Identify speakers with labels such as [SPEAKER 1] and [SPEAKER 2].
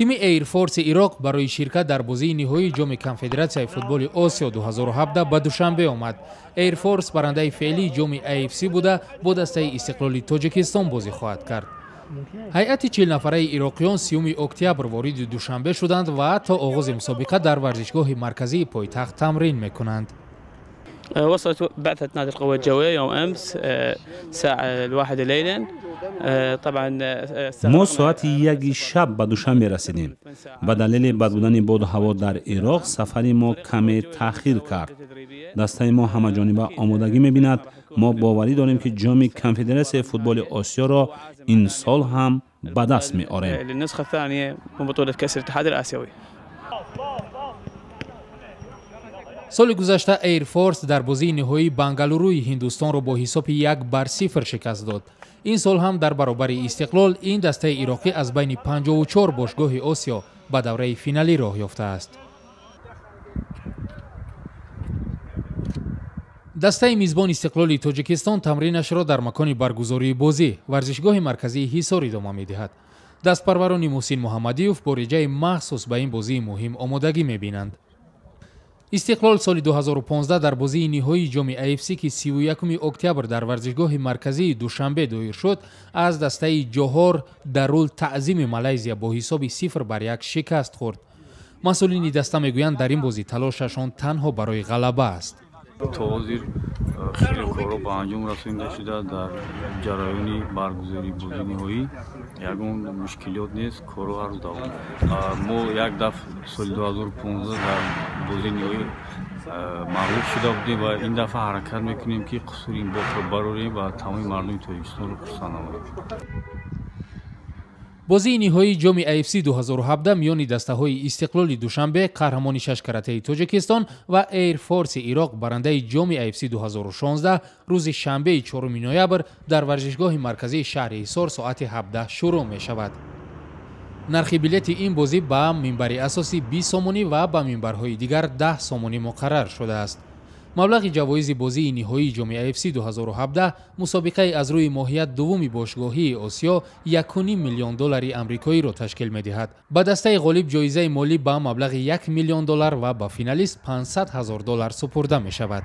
[SPEAKER 1] Тими Air Force Ироқ барои ширкат дар бозии ниҳоии ҷоми Конфедератсияи футболи Осиё 2017 ба Душанбе омад. Air Force барандаи феълии ҷоми AFC буда, бо дастаи Истиқлоли Тоҷикистон бозӣ хоҳад кард. Ҳайати 40 нафараи ироқиён 30 октябр вориди Душанбе шуданд ва то оғози мусобиқа дар варзишгоҳи марказии пойтахт тамрин мекунанд.
[SPEAKER 2] وصلت بعثة نادي القوة الجوية يوم أمس الساعة 1 ليلا طبعا.
[SPEAKER 3] Мо соати 1-и шаб ба Душанбе расидем. Ба далели бад будани боду ҳаво дар Ироқ сафари мо каме таъхир кард. Дастаи мо ҳамаҷониба омодагӣ мебинад. Мо боварӣ дорем, ки ҷоми Конфедератсияи футболи Осиёро ин сол ҳам ба даст меорем.
[SPEAKER 2] للنسخة الثانية من بطولة كأس الاتحاد الآسيوي.
[SPEAKER 1] Соли гузашта Air Force дар бозии ниҳоии Бангалуруи Ҳиндустонро бо ҳисоби 1-0 шикаст дод. Ин сол ҳам дар баробари Истиқлол ин дастаи ироқӣ аз байни 54 бошгоҳи Осиё ба давраи финалӣ роҳ ёфтааст. Дастаи мизбон Истиқлоли Тоҷикистон тамринашро дар макони баргузории бозӣ, варзишгоҳи марказии Ҳисор, идома медиҳад. Дастпарварони Муҳсин Муҳаммадиев бо реҷаи махсус ба ин бозии муҳим омодагӣ мебинанд. Истиқлол соли 2015 дар бозии ниҳоии ҷоми AFC, ки 31 октябр дар варзишгоҳи марказии Душанбе доир шуд, аз дастаи Ҷоҳор Дарул Таъзими Малайзия бо ҳисоби 0-1 шикаст хӯрд. Масъулини даста мегӯянд, дар ин бозӣ талошашон танҳо барои ғалаба аст.
[SPEAKER 4] То ҳозир хеле корҳо ба анҷом расонида шуда. Дар ҷараёни баргузории бозии ниҳоӣ ягон мушкилиёт нест, корҳо ҳар рӯз давом. Мо як дафъ соли 2015 дар бозии ниҳоӣ мағлуб шуда будем ва ин дафъа ҳаракат мекунем, ки қусури ин бохтро барорем ва тамоми мардуми Тоҷикистонро хурсанд намоем.
[SPEAKER 1] Бозии ниҳоии ҷоми AFC 2017 миёни дастаҳои Истиқлоли Душанбе, қаҳрамони шашкаратаи Тоҷикистон, ва Air Force Ироқ, барандаи ҷоми AFC 2016, рӯзи шанбеи 4 ноябр дар варзишгоҳи марказии шаҳри Ҳисор соати 17 шурӯъ мешавад. Нархи билети ин бозӣ ба минбари асосӣ 20 сомонӣ ва ба минбарҳои дигар 10 сомонӣ муқаррар шудааст. Маблағи ҷавоизи бозии ниҳоии ҷоми AFC 2017, мусобиқаи аз рӯи моҳият дуввуми бошгоҳии Осиё, 1,5 миллион доллари амрикоиро ташкил медиҳад. Ба дастаи ғолиб ҷоизаи молӣ ба маблағи 1 миллион доллар ва ба финалист 500 ҳазор доллар супурда мешавад.